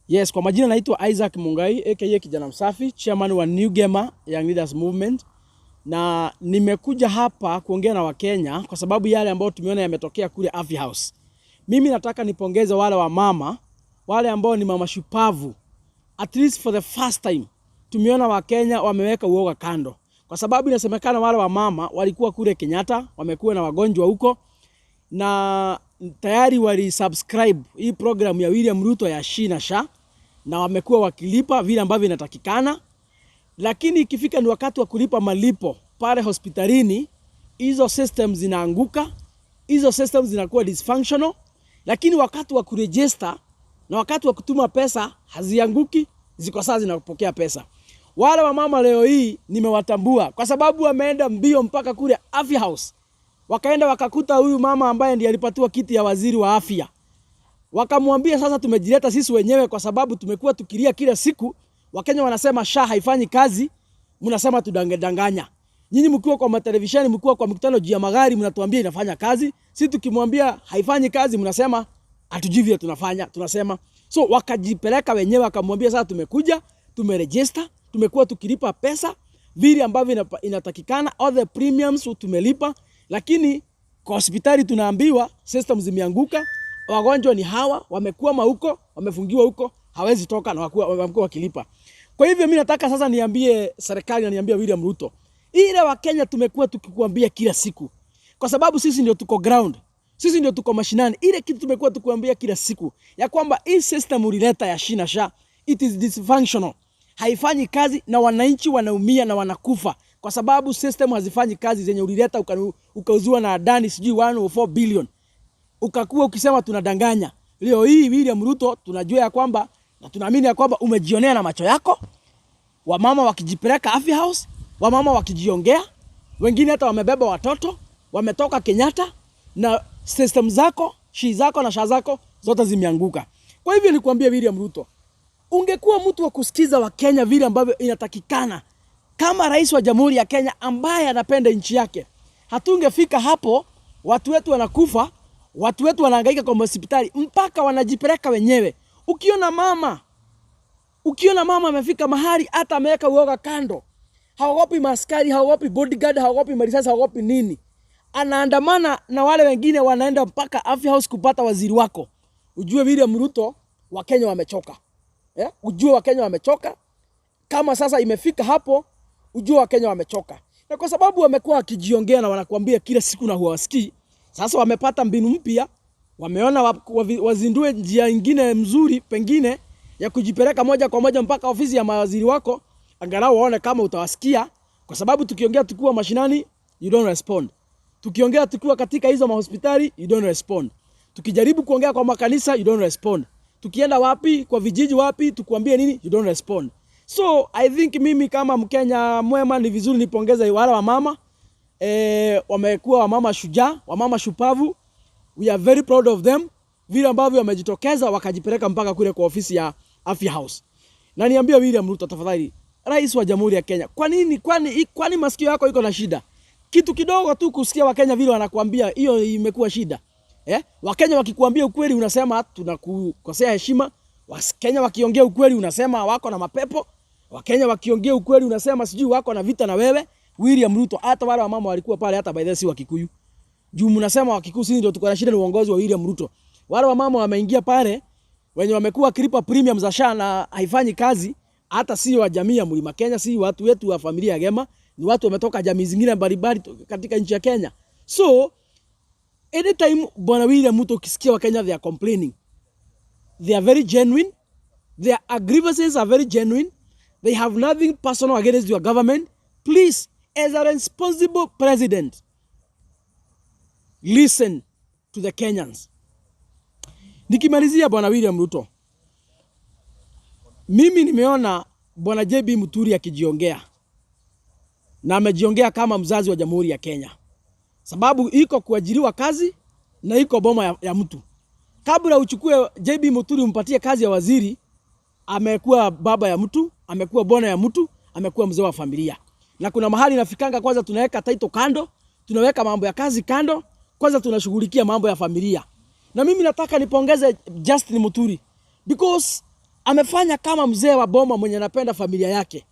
Yes, kwa majina naitwa Isaac Mungai aka Kijana Msafi, chairman wa New Gema Young Leaders Movement, na nimekuja hapa kuongea na Wakenya kwa sababu yale ambayo tumeona yametokea kule Afya House. Mimi nataka nipongeze wale wa mama, wale ambao ni mama shupavu. At least for the first time tumeona Wakenya wameweka uoga kando, kwa sababu inasemekana wale wa mama walikuwa kule Kenyatta, wamekuwa na wagonjwa huko na tayari walisubscribe hii program ya William Ruto ya SHI na SHA na wamekuwa wakilipa vile ambavyo inatakikana, lakini ikifika ni wakati wa kulipa malipo pale hospitalini, hizo systems zinaanguka, hizo systems zinakuwa dysfunctional, lakini wakati wa kuregister na wakati wa kutuma pesa hazianguki, ziko saa zinapokea pesa. Wale wamama leo hii nimewatambua kwa sababu wameenda mbio mpaka kule Afya House, wakaenda wakakuta huyu mama ambaye ndiye alipatiwa kiti ya waziri wa afya, wakamwambia sasa, tumejileta sisi wenyewe kwa sababu tumekuwa tukilia kila siku. Wakenya wanasema SHA haifanyi kazi, mnasema tudanganya. Nyinyi mkiwa kwa matelevisheni, mkiwa kwa mikutano juu ya magari, mnatuambia inafanya kazi. Sisi tukimwambia haifanyi kazi, mnasema hatujui vile tunafanya, tunasema. So wakajipeleka wenyewe, wakamwambia sasa, tumekuja tumeregister, tumekuwa tukilipa pesa vile ambavyo inatakikana, all the premiums tumelipa, lakini kwa hospitali tunaambiwa system zimeanguka, wagonjwa ni hawa, wamekwama huko, wamefungiwa huko, hawezi toka na wamekuwa wakilipa. Kwa hivyo mimi nataka sasa niambie serikali na niambie William Ruto, ile Wakenya tumekuwa tukikuambia kila siku, kwa sababu sisi ndio tuko ground, sisi ndio tuko mashinani. Ile kitu tumekuwa tukuambia kila siku ya kwamba hii system ulileta ya SHI na SHA, it is dysfunctional, haifanyi kazi na wananchi wanaumia na wanakufa kwa sababu system hazifanyi kazi zenye ulileta ukauziwa na Adani sijui 104 billion, ukakuwa ukisema tunadanganya. Leo hii William Ruto tunajua ya kwamba na tunaamini ya kwamba umejionea na macho yako, wamama wakijipeleka Afya House, wamama wakijiongea, wengine hata wamebeba watoto, wametoka Kenyatta na system zako, SHI zako na SHA zako zote zimeanguka. Kwa hivyo nikwambie William Ruto, ungekuwa mtu wa kusikiza Wakenya vile ambavyo inatakikana kama rais wa Jamhuri ya Kenya ambaye anapenda nchi yake, hatungefika hapo. Watu wetu wanakufa, watu wetu wanahangaika kwa hospitali mpaka wanajipeleka wenyewe. Ukiona mama amefika mahali hata ameweka uoga kando, haogopi maskari, haogopi bodyguard, haogopi marisasi, haogopi nini, anaandamana na wale wengine wanaenda mpaka Afya House kupata waziri wako, ujue William Ruto, Wakenya wamechoka. Yeah? Ujue Wakenya wamechoka. Kama sasa imefika hapo, ujue Wakenya wamechoka, na kwa sababu wamekuwa wakijiongea na wanakuambia kila siku na huwasikii, sasa wamepata mbinu mpya, wameona wazindue njia ingine mzuri pengine ya kujipeleka moja kwa moja mpaka ofisi ya mawaziri wako, angalau waone kama utawasikia, kwa sababu tukiongea tukiwa mashinani you don't respond, tukiongea tukiwa katika hizo mahospitali you don't respond, tukijaribu kuongea kwa makanisa you don't respond, tukienda wapi kwa vijiji wapi tukuambie nini you don't respond. So I think mimi kama Mkenya mwema ni vizuri nipongeze wale wamama wamekuwa wamama shujaa, wamama shupavu. We are very proud of them, vile ambavyo wamejitokeza wakajipeleka mpaka kule kwa ofisi ya Afya House. Na niambie William Ruto tafadhali, rais wa Jamhuri ya Kenya, kwa nini kwani masikio yako iko na shida? Kitu kidogo tu kusikia Wakenya vile wanakuambia hiyo imekuwa shida. Eh? Wakenya wakikuambia ukweli unasema tunakukosea heshima. Wakenya wakiongea ukweli unasema wako na mapepo. Wakenya wakiongea ukweli unasema sijui wako na vita na wewe. William Ruto, hata wale wamama walikuwa pale, hata by the way si Wakikuyu. Juu mnasema Wakikuyu sisi ndio tuko na shida ni uongozi wa William Ruto. Wale wamama wameingia pale wenye wamekuwa wakilipa premium za SHA na haifanyi kazi, hata si wa jamii ya Mlima Kenya, si watu wetu wa familia ya Gema, ni watu wametoka jamii zingine mbalimbali katika nchi ya Kenya. So anytime Bwana William Ruto ukisikia Wakenya they are complaining, they are very genuine, their grievances are very genuine, they have nothing personal against your government. Please, as a responsible president, listen to the Kenyans. Nikimalizia Bwana William Ruto, mimi nimeona Bwana JB Muturi akijiongea na amejiongea kama mzazi wa Jamhuri ya Kenya, sababu iko kuajiriwa kazi na iko boma ya mtu. Kabla uchukue JB Muturi umpatie kazi ya waziri, amekuwa baba ya mtu, amekuwa bwana ya mtu, amekuwa mzee wa familia. Na kuna mahali inafikanga, kwanza tunaweka title kando, tunaweka mambo ya kazi kando, kwanza tunashughulikia mambo ya familia. Na mimi nataka nipongeze Justin Muturi because Amefanya kama mzee wa boma mwenye anapenda familia yake,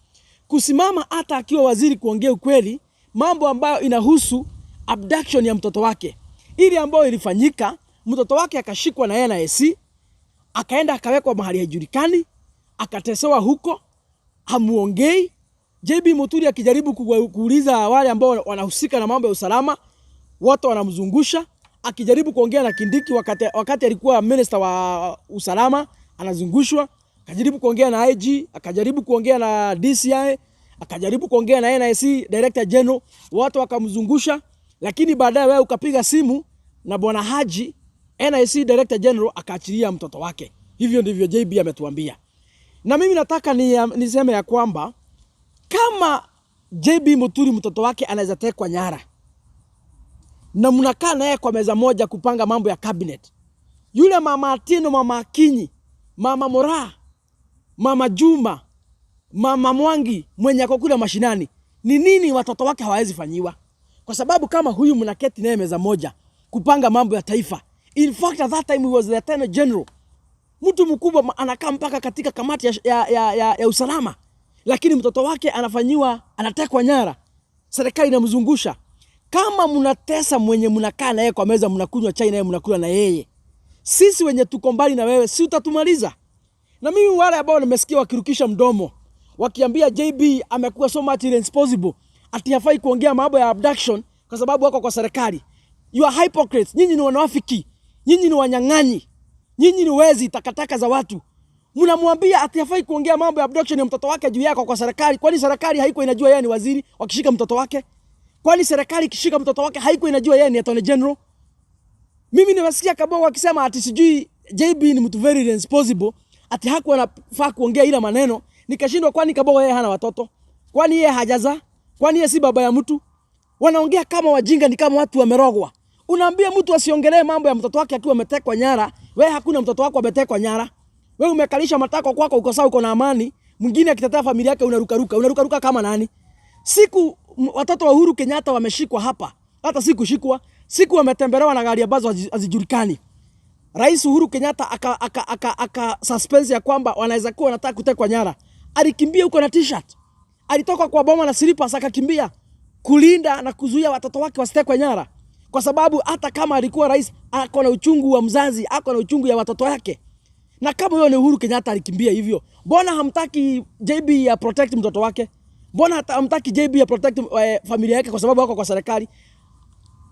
kusimama hata akiwa waziri kuongea ukweli, mambo ambayo inahusu abduction ya mtoto wake, ile ambayo ilifanyika, mtoto wake akashikwa na NIS, akaenda akawekwa mahali haijulikani, akatesewa huko, hamuongei. JB Muturi akijaribu kuuliza wale ambao wanahusika na mambo ya usalama, wote wanamzungusha. Akijaribu kuongea na Kindiki wakati alikuwa minister wa usalama, anazungushwa. Akajaribu kuongea na IG, akajaribu kuongea na DCI, akajaribu kuongea na NIC Director General, wote wakamzungusha. Lakini baadaye wewe ukapiga simu na bwana Haji, NIC Director General, akaachilia mtoto wake. Hivyo ndivyo JB ametuambia. Na mimi nataka niseme ya kwamba kama JB Muturi mtoto wake anaweza tekwa nyara na mnakaa naye kwa meza moja kupanga mambo ya cabinet, yule mama Atieno, mama Akinyi, mama Moraa, mama Juma, mama Mwangi mwenye ako kule mashinani, ni nini watoto wake hawawezi fanyiwa? Kwa sababu kama huyu mnaketi naye meza moja kupanga mambo ya taifa. In fact, at that time he was the Attorney General, mtu mkubwa, anakaa mpaka katika kamati ya usalama, lakini mtoto wake anafanyiwa, anatekwa nyara, serikali inamzungusha. Kama mnatesa mwenye mnakaa naye kwa meza, mnakunywa chai naye, mnakula na yeye, sisi wenye tuko mbali na wewe, si utatumaliza? Na mimi wale ambao nimesikia wakirukisha mdomo wakiambia JB amekuwa so much irresponsible, ati hafai kuongea mambo ya abduction kwa sababu wako kwa serikali. You are hypocrites. Nyinyi ni wanafiki, nyinyi ni wanyang'anyi, nyinyi ni wezi, takataka za watu. Mnamwambia ati hafai kuongea mambo ya abduction ya mtoto wake juu yako kwa serikali. Kwani serikali haiko inajua yeye ni waziri wakishika mtoto wake? Kwani serikali ikishika mtoto wake haiko inajua yeye ni Attorney General? Mimi nimesikia Kabogo akisema ati sijui JB ni mtu very irresponsible, ati hakuwa anafaa kuongea ila maneno. Nikashindwa, kwani Kabogo yeye hana watoto? Kwani yeye hajazaa? Kwani yeye si baba ya mtu? Wanaongea kama wajinga, ni kama watu wamerogwa. Unaambia mtu asiongelee mambo ya mtoto wake akiwa ametekwa nyara. Wewe hakuna mtoto wako ametekwa nyara. Wewe umekalisha matako kwako, uko sawa, uko na amani. Mwingine akitetea familia yake unarukaruka, unarukaruka kama nani? Siku watoto wa Uhuru Kenyatta wameshikwa hapa, hata si kushikwa, siku wametembelewa na gari ambazo hazijulikani. Rais Uhuru Kenyatta aka suspense ya kwamba wanaweza kuwa wanataka kutekwa nyara. Alikimbia huko na T-shirt. Alitoka kwa boma na slippers akakimbia kulinda na kuzuia watoto wake wasitekwe nyara, kwa sababu hata kama alikuwa rais, ako na uchungu wa mzazi, ako na uchungu ya watoto wake. Na kama huyo ni Uhuru Kenyatta alikimbia hivyo, mbona hamtaki JB ya protect mtoto wake? Mbona hamtaki JB ya protect familia yake kwa sababu wako kwa serikali?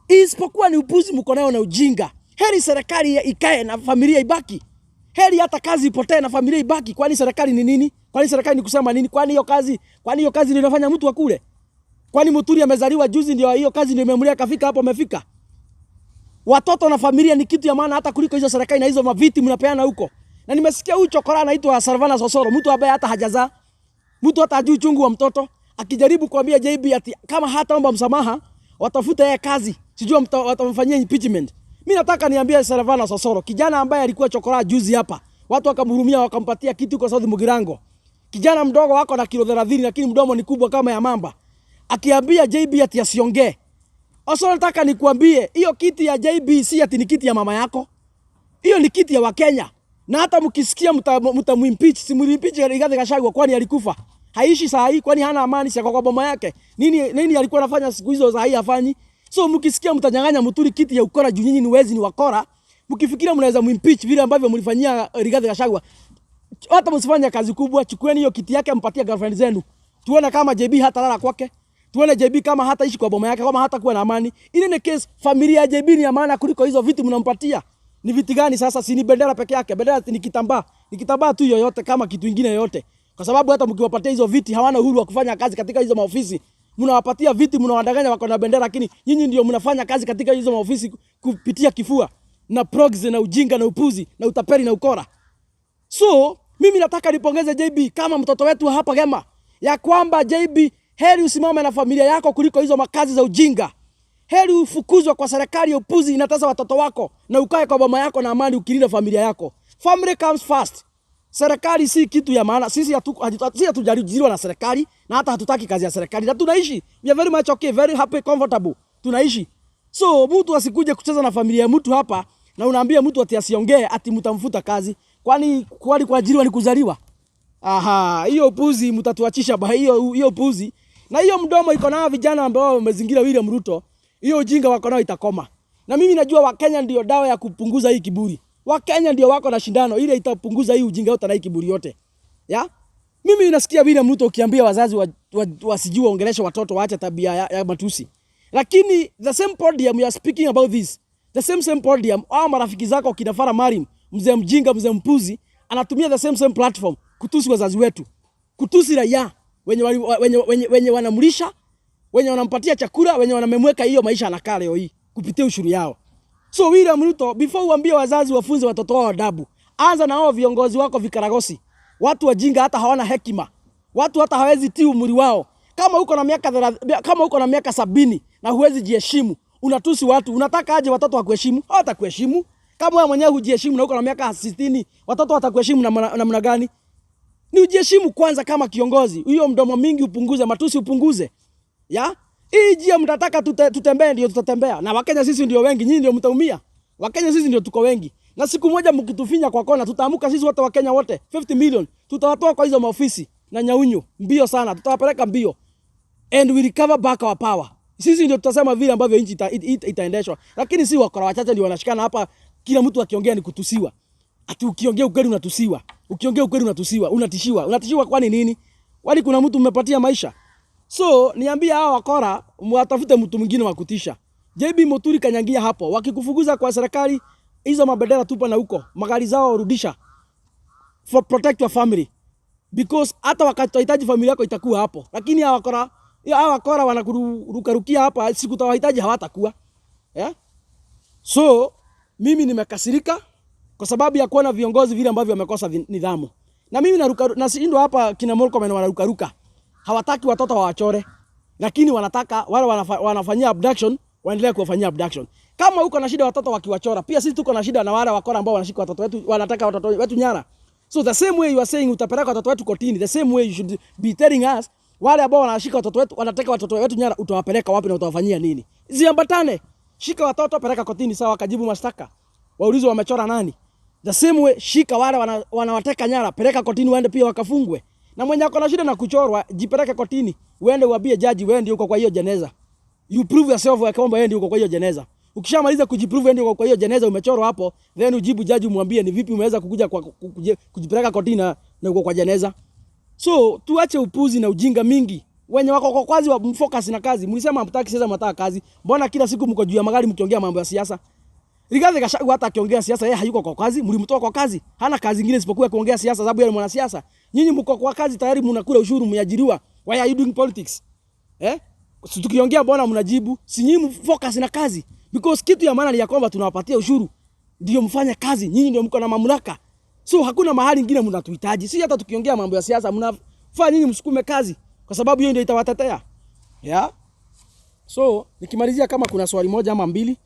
Isipokuwa ni upuzi mko nayo na ujinga. Heri serikali ikae na familia ibaki. Heri hata kazi ipotee na familia ibaki. Kwani serikali ni nini? Kwani serikali ni kusema nini? Kwani hiyo kazi ndio inafanya mtu akule? Kwani Muturi amezaliwa juzi ndio hiyo kazi ndio imemlea kafika hapo amefika? Watoto na familia ni kitu ya maana hata kuliko hizo serikali na hizo maviti mnapeana huko. Na nimesikia huyu chokora anaitwa Sarvana Sosoro, mtu ambaye hata hajazaa, mtu hata hajui uchungu wa mtoto, akijaribu kuambia JB ati kama hataomba msamaha watafute yeye kazi, sijui watamfanyia impeachment. Mimi nataka niambie Sarvana Sosoro, kijana ambaye alikuwa chokora juzi hapa, watu wakamhurumia wakampatia kitu kwa South Mugirango. Kijana mdogo wako na kilo 30 lakini mdomo ni kubwa kama ya mamba. Akiambia JB ati asiongee. Osoro, nataka nikuambie hiyo kiti ya JB si ati ni kiti ya mama yako. Hiyo ni kiti ya Wakenya. Na hata mkisikia mtamuimpeach, si muimpeach Rigathi Gachagua, kwani alikufa? Haishi saa hii, kwani hana amani, si ako kwa boma yake? Nini nini alikuwa anafanya siku hizo saa hii hafanyi? So mkisikia mtanyang'anya Muturi kiti ya ukora juu nyinyi ni wezi, ni wakora, mkifikiria mnaweza muimpeach vile ambavyo mlifanyia Rigathi Gachagua, hata msifanye kazi kubwa, chukueni hiyo kiti yake mpatie girlfriend zenu. Tuone kama JB hata lala kwake. Tuone JB kama hataishi kwa boma yake, kama hata kuwa na amani. Ile ni case, familia ya JB ni ya maana kuliko hizo vitu mnampatia. Ni viti gani sasa? Si ni bendera peke yake. Bendera ni kitambaa. Ni kitambaa tu yoyote kama kitu kingine yoyote. Kwa sababu hata mkiwapatia hizo viti hawana uhuru wa kufanya kazi katika hizo maofisi. Mnawapatia viti, mnawadanganya wako na bendera, lakini nyinyi ndio mnafanya kazi katika hizo maofisi kupitia kifua na proxy na ujinga na upuzi na utapeli na ukora. So mimi nataka nipongeze JB kama mtoto wetu hapa Gema, ya kwamba JB, heri usimame na familia yako kuliko hizo makazi za ujinga. Heri ufukuzwe kwa serikali ya upuzi inatesa watoto wako na ukae kwa boma yako na amani ukilinda familia yako. Family comes first. Serikali si kitu ya maana. Sisi hatujaajiriwa na serikali na hata hatutaki kazi ya serikali na tunaishi. We are very much okay, very happy, comfortable. Tunaishi. So mtu asikuje kucheza na familia ya mtu hapa na unaambia mtu ati asiongee ati mtamfuta kazi. Kwani kuajiriwa ni kuzaliwa? Aha, hiyo upuzi mtatuachisha ba hiyo hiyo upuzi. Na hiyo mdomo iko na vijana ambao wamezingira William Ruto, hiyo ujinga wako nao itakoma. Na mimi najua Wakenya ndio dawa ya kupunguza hii kiburi. Wakenya ndio wako na shindano ile itapunguza hii ujinga yote na hii kiburi yote. Ya? Mimi nasikia William Ruto ukiambia wazazi wasijue waongeleshe watoto waache tabia ya matusi. Lakini the same podium you are speaking about this. The same same podium, hao marafiki zako kina Farah Maalim, mzee mjinga, mzee mpuzi, anatumia the same same platform kutusi wazazi wetu, kutusi raia wenye wanamlisha, wenye wanampatia chakula, wenye wanamemweka hiyo maisha anakaa leo hii kupitia ushuru yao. So William Ruto, before uambie wazazi wafunze watoto wao adabu, anza na hao viongozi wako vikaragosi, watu wajinga, hata hawana hekima, watu hata hawezi tii umri wao. Kama uko na miaka 70 na huwezi jiheshimu, unatusi watu, unataka aje watoto wakuheshimu? Hawatakuheshimu. Kama wewe mwenyewe hujiheshimu na uko na miaka 60, watoto watakuheshimu namna gani? Ni ujiheshimu kwanza kama kiongozi. Hiyo mdomo mingi upunguze, matusi upunguze. Ya? Hii njia mtataka tutembee ndio tutatembea. Na Wakenya sisi ndio wengi, nyinyi ndio mtaumia. Wakenya sisi ndio tuko wengi. Na siku moja mkitufinya kwa kona, tutaamuka sisi wote Wakenya wote 50 million. Tutawatoa kwa hizo maofisi na nyaunyu mbio sana, tutawapeleka mbio. And we recover back our power. Sisi ndio tutasema vile ambavyo nchi itaendeshwa. Lakini si wakora wachache ndio wanashikana hapa, kila mtu akiongea ni kutusiwa. Ati ukiongea ukweli unatusiwa. Ukiongea ukweli unatusiwa, unatishiwa. Unatishiwa kwani nini? Kwani kuna mtu mmepatia maisha? So niambie hawa wakora mwatafute mtu mwingine wa kutisha. JB Muturi kanyangia hapo. Wakikufukuza kwa serikali, hizo mabendera tupa na huko. Magari zao rudisha. For protect your family. Because hata wakati utahitaji familia yako itakuwa hapo. Lakini hawa wakora wanakurukarukia hapa, siku utawahitaji hawatakuwa. Yeah? So mimi nimekasirika kwa sababu ya kuona viongozi vile ambavyo wamekosa nidhamu. Na mimi naruka nashindwa hapa, kina Murkomen wanarukaruka. Hawataki watoto wawachore. Lakini wanataka wale wanafanyia abduction waendelee kuwafanyia abduction. Kama uko na shida watoto wakiwachora, pia sisi tuko na shida na wale wakora ambao wanashika watoto wetu, wanataka watoto wetu nyara. So the same way you are saying utapeleka watoto wetu kotini, the same way you should be telling us wale ambao wanashika watoto wetu, wanateka watoto wetu nyara, utawapeleka wapi na utawafanyia nini? Ziambatane. Shika watoto, peleka kotini, sawa, wakajibu mashtaka. Waulizwe wamechora nani. The same way shika wale wanawateka nyara, peleka kotini waende pia wakafungwe. Na mwenye ako na shida na kuchorwa, jipeleke kotini, uende uambie jaji wewe ndio uko kwa hiyo jeneza. You prove yourself ya kwamba wewe ndio uko kwa hiyo jeneza. Ukishamaliza kujiprove wewe ndio uko kwa hiyo jeneza umechorwa hapo, then ujibu jaji umwambie ni vipi umeweza kukuja kwa kujipeleka kotini na uko kwa jeneza. So tuache upuzi na ujinga mingi. Wenye wako kwa kazi wa focus na kazi. Mlisema hamtaki siasa, mnataka kazi. Mbona kila siku mko juu ya magari mkiongea mambo ya siasa? Rigathi Gachagua hata akiongea siasa yeye hayuko kwa kazi, mlimtoa kwa kazi. Hana kazi nyingine isipokuwa kuongea siasa sababu yeye ni mwanasiasa. Nyinyi mko kwa kazi tayari, mnakula ushuru, mmeajiriwa. Why are you doing politics? Eh? Si tukiongea mbona mnajibu? Si nyinyi focus na kazi. Because kitu ya maana ni ya kwamba tunawapatia ushuru ndio mfanye kazi. Nyinyi ndio mko na mamlaka. So hakuna mahali ingine mnatuhitaji. Si hata tukiongea mambo ya siasa mnafaa nyinyi msukume kazi kwa sababu hiyo ndio itawatetea. Yeah? So nikimalizia, kama kuna swali moja ama mbili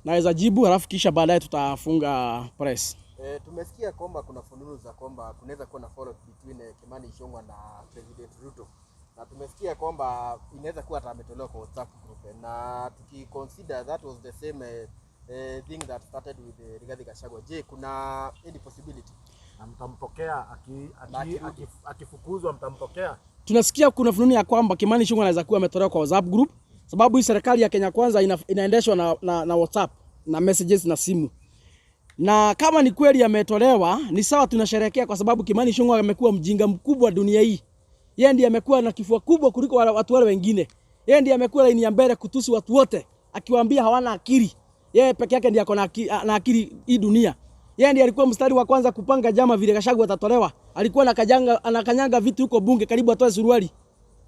naweza jibu, halafu kisha baadaye tutafunga press. Tumesikia kwamba kuna fununu za kwamba kunaweza kuwa na fallout between Kimani Ichung'wah na President Ruto, na tumesikia kwamba inaweza kuwa hata ametolewa kwa WhatsApp group, na tukiconsider that was the same thing that started with Rigathi Gachagua. Je, kuna any possibility? Na mtampokea Na akirudi. akifukuzwa mtampokea? Tunasikia kuna fununu ya kwamba Kimani Ichung'wah anaweza kuwa ametolewa kwa WhatsApp group, sababu hii serikali ya Kenya Kwanza inaendeshwa na WhatsApp na messages na simu. Na kama ni kweli ametolewa, ni sawa, tunasherehekea kwa sababu Kimani Ichung'wah amekuwa mjinga mkubwa dunia hii. Yeye ndiye amekuwa na kifua kubwa kuliko watu wale wengine. Yeye ndiye amekuwa laini ya mbele kutusi watu wote, akiwaambia hawana akili. Yeye peke yake ndiye ako na akili hii dunia. Yeye ndiye alikuwa mstari wa kwanza kupanga jama vile Gachagua atatolewa. Alikuwa anakanyanga vitu huko bunge karibu atoe suruali.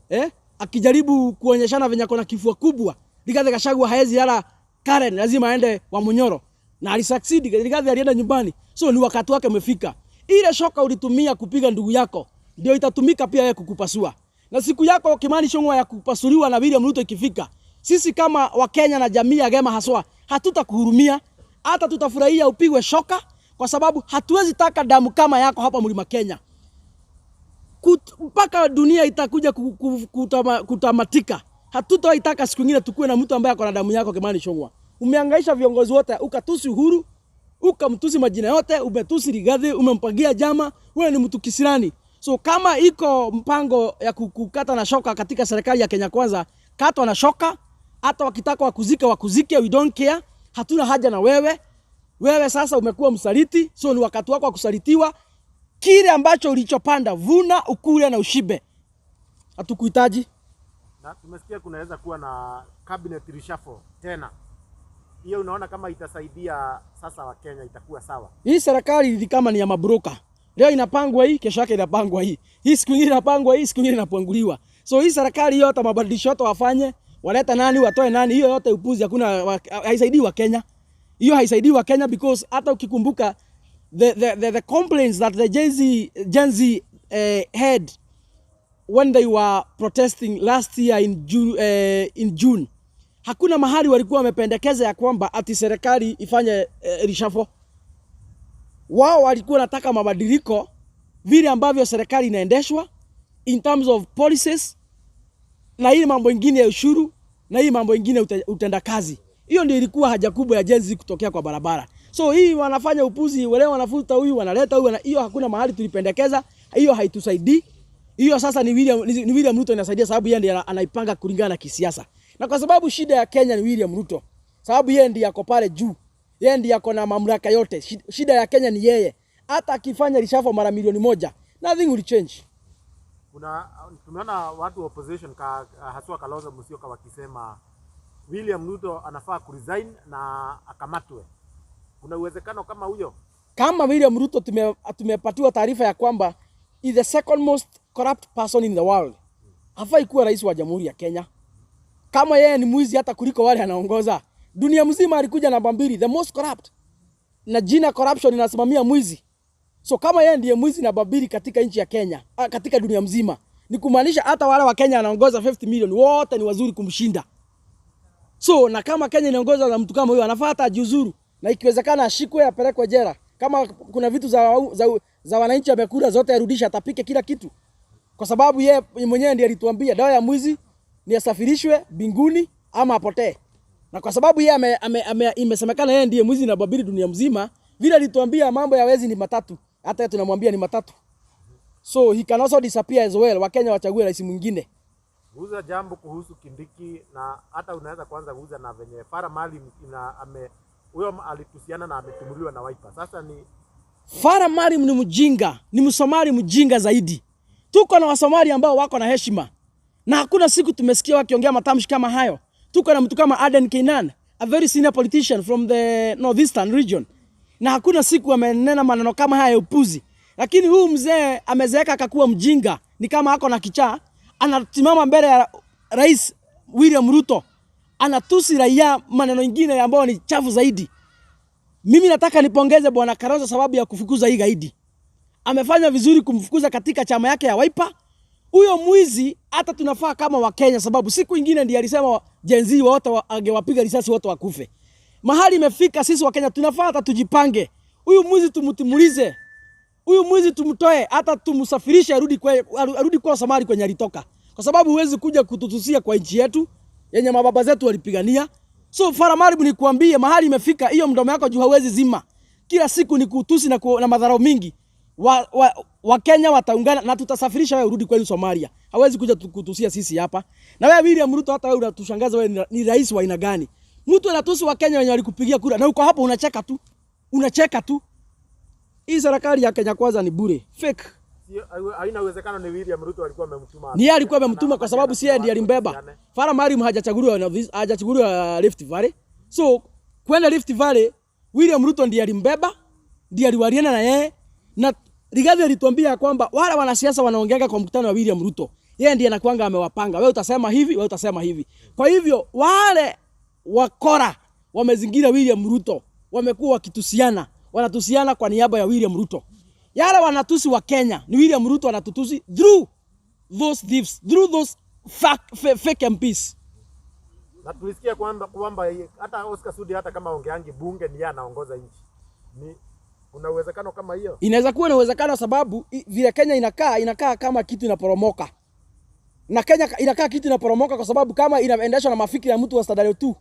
Eh? Akijaribu kuonyeshana venye ako na kifua kubwa. Rigathi Gachagua haezi lala Karen, lazima aende Wamunyoro. Na alisucceed, Rigathi alienda nyumbani. So ni wakati wake umefika. Ile shoka ulitumia kupiga ndugu yako ndio itatumika pia yeye kukupasua. Na siku yako Kimani Ichung'wah ya kupasuliwa na William Ruto ikifika, sisi kama Wakenya na jamii ya Gema haswa hatutakuhurumia, hata tutafurahia upigwe shoka, kwa sababu hatuwezi taka damu kama yako hapa Mlima Kenya. Mpaka dunia itakuja kutamatika. Hatutaitaka siku nyingine tukue na mtu ambaye ako na damu yako Kimani Ichung'wah. Umehangaisha viongozi wote, ukatusi Uhuru, Ukamtusi majina yote, umetusi Rigathi, umempangia jama, wewe ni mtu kisirani. So kama iko mpango ya kukata na shoka katika serikali ya Kenya Kwanza, katwa na shoka. Hata wakitaka wakuzike wakuzike, we don't care. Hatuna haja na wewe. Wewe sasa umekuwa msaliti, so ni wakati wako wa kusalitiwa. Kile ambacho ulichopanda vuna, ukule na ushibe. Hatukuhitaji. Na tumesikia kunaweza kuwa na cabinet reshuffle tena. Hiyo unaona kama itasaidia sasa Wakenya, itakuwa sawa? Hii serikali ni kama ni ya mabroka. Leo inapangwa hii, kesho yake inapangwa hii. Hii siku nyingine inapangwa hii, siku nyingine inapanguliwa. So hii serikali hiyo hata mabadilisho yote wafanye, waleta nani, watoe nani, hiyo yote upuzi, hakuna haisaidii Wakenya. Hiyo haisaidii Wakenya because hata ukikumbuka the complaints that the Gen Z had when they were protesting last year in June, hakuna mahali walikuwa wamependekeza ya kwamba ati serikali ifanye reshuffle. Wao walikuwa wanataka mabadiliko vile ambavyo serikali inaendeshwa in terms of policies na hii mambo ingine ya ushuru na hii mambo ingine utendakazi. Hiyo ndio ilikuwa haja kubwa ya Gen Z kutokea kwa barabara. So hii wanafanya upuzi, wale wanafuta huyu wanaleta huyu, hiyo hakuna mahali tulipendekeza, hiyo haitusaidii. Hiyo sasa ni William Ruto inasaidia, sababu yeye ndiye anaipanga kulingana na kisiasa. Na kwa sababu shida ya Kenya ni William Ruto, sababu yeye ndiye ako pale juu, yeye ndiye ako na mamlaka yote. Shida ya Kenya ni yeye. Hata akifanya reshuffle mara 1,000,000, nothing will change. Kuna tumeona watu wa opposition haswa Kalonzo Musyoka wakisema William Ruto anafaa kuresign na akamatwe. Kuna uwezekano kama huyo? Kama William Ruto tumepatiwa taarifa ya kwamba is the second most corrupt person in the world, hafai kuwa rais wa Jamhuri ya Kenya. Kama yeye ni mwizi hata kuliko wale anaongoza dunia mzima, alikuja namba 2, the most corrupt, na jina corruption inasimamia mwizi. So kama yeye ndiye mwizi namba 2 katika nchi ya Kenya, katika dunia mzima, ni kumaanisha hata wale wa Kenya anaongoza 50 million wote ni wazuri kumshinda. So na kama Kenya inaongozwa na mtu kama huyo, anafaa hata ajiuzuru na ikiwezekana ashikwe apelekwe jela. Kama kuna vitu za wananchi amekula zote arudishe, atapike kila kitu, kwa sababu ye mwenyewe ndiye alituambia dawa ya mwizi ni asafirishwe mbinguni ama apotee. Na kwa sababu yeye imesemekana yeye ndiye mwizi namba 2 dunia mzima, vile alituambia mambo ya wezi ni matatu, hata yeye tunamwambia ni matatu. So he can also disappear as well. Wakenya wachague rais mwingine. Guza jambo kuhusu Kindiki na hata unaweza kwanza guza na venye Farah Maalim ina ame huyo alitusiana na ametumuliwa na Wiper. Sasa ni Farah Maalim ni mjinga, ni Msomali mjinga zaidi. Tuko na Wasomali ambao wako na heshima na hakuna siku tumesikia wakiongea matamshi kama hayo. Tuko na mtu kama Aden Keynan, a very senior politician from the northeastern region, na hakuna siku amenena maneno kama haya ya upuzi. Lakini huyu mzee amezeeka akakuwa mjinga, ni kama ako na kichaa. Anasimama mbele ya Rais William Ruto, anatusi raia maneno ingine ambayo ni chafu zaidi. Mimi nataka nipongeze Bwana Kalonzo sababu ya kufukuza hii gaidi. Amefanya vizuri kumfukuza katika chama yake ya Wiper. Huyo mwizi hata tunafaa kama Wakenya, sababu siku ingine ndiye alisema Gen Z wote angewapiga risasi wote wakufe. Mahali imefika sisi Wakenya tunafaa hata tujipange. Huyu mwizi tumtimulize. Huyu mwizi tumtoe, hata tumsafirishe arudi kwa Somali kwenye alitoka. Kwa sababu huwezi kuja kututusia kwa nchi yetu yenye mababa zetu walipigania. So Farah Maalim, nikuambie mahali imefika, hiyo mdomo yako juu hauwezi zima. Kila siku ni kutusi na madharau mingi. Wakenya wataungana na tutasafirisha wewe urudi kwenu Somalia. Hawezi kuja kutusia sisi hapa. Na wewe William Ruto, hata wewe unatushangaza, wewe ni rais wa aina gani? Mtu anatusi Wakenya wenye walikupigia kura na uko hapo unacheka tu. Unacheka tu. Hii serikali ya Kenya Kwanza ni bure. Fake. Sio, haina uwezekano ni William Ruto alikuwa amemtuma. Ni yeye alikuwa amemtuma kwa sababu si yeye ndiye alimbeba. Farah Maalim hajachaguliwa Rift Valley. So kwenda Rift Valley, William Ruto ndiye alimbeba, ndiye aliwaliana na yeye, na Rigathi alituambia kwamba wale wanasiasa wanaongeanga kwa mkutano wa William Ruto, yeye ndiye anakuanga amewapanga. Wewe utasema hivi, wewe utasema hivi. Kwa hivyo wale wakora wamezingira William Ruto, wamekuwa wakitusiana, wanatusiana kwa niaba ya William Ruto. Yale wanatusi wa Kenya ni William Ruto anatutusi through those thieves, through those fake MPs. Na tulisikia kwamba hata Oscar Sudi hata kama ongeangi bunge ni yeye anaongoza nchi. Ni kuna uwezekano kama hiyo? Inaweza kuwa na uwezekano sababu vile Kenya inakaa kama kitu inaporomoka. Na Kenya inakaa kitu inaporomoka kwa sababu kama inaendeshwa na mafikira ya mtu wa standard 2.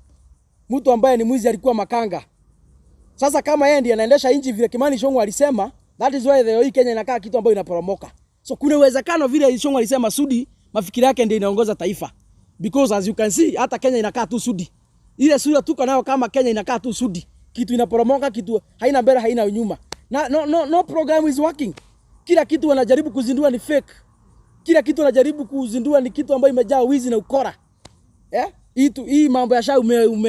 Mtu ambaye ni mwizi, alikuwa makanga. Sasa kama yeye ndiye anaendesha nchi vile Kimani Ichung'wah alisema, that is why leo hii Kenya inakaa kitu ambayo inaporomoka. So kuna uwezekano vile Ichung'wah alisema Sudi mafikira yake ndiye inaongoza taifa. Because as you can see, hata Kenya inakaa tu Sudi. Ile sura tuko nayo kama Kenya inakaa tu Sudi. Kitu inaporomoka, kitu haina mbele haina nyuma. Na no, no, no program is working. Kila kitu wanajaribu kuzindua ni fake. Kila kitu wanajaribu kuzindua ni kitu ambayo imejaa wizi na ukora. Eh? Hii mambo ya SHA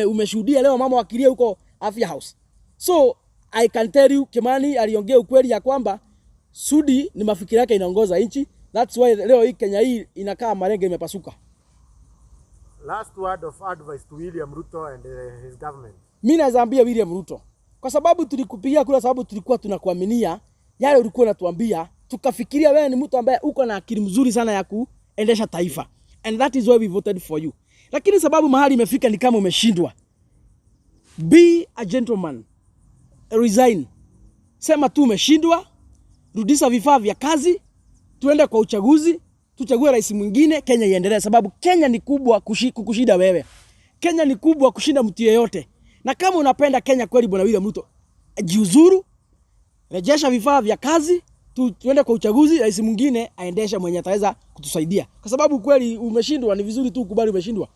umeshuhudia leo mama wakilia huko Afya House. So I can tell you Kimani aliongea ukweli ya kwamba Sudi ni mafikira yake inaongoza nchi. That's why leo hii Kenya hii inakaa malenge imepasuka. Last word of advice to William Ruto and his government. Mimi naweza ambia William Ruto, kwa sababu tulikupigia kura, sababu tulikuwa tunakuaminia yale ulikuwa unatuambia, tukafikiria wewe ni mtu ambaye uko na akili mzuri sana ya kuendesha taifa, and that is why we voted for you. Lakini sababu mahali imefika ni kama umeshindwa. Be a gentleman, resign. Sema tu umeshindwa, rudisha vifaa vya kazi, tuende kwa uchaguzi, tuchague rais mwingine, Kenya iendelee, sababu Kenya ni kubwa kukushinda wewe. Kenya ni kubwa kushinda mtu yeyote. Na kama unapenda Kenya kweli, bwana William Ruto, jiuzuru, rejesha vifaa vya kazi, tuende kwa uchaguzi, rais mwingine aendeshe mwenye ataweza kutusaidia, kwa sababu kweli umeshindwa. Ni vizuri tu ukubali umeshindwa.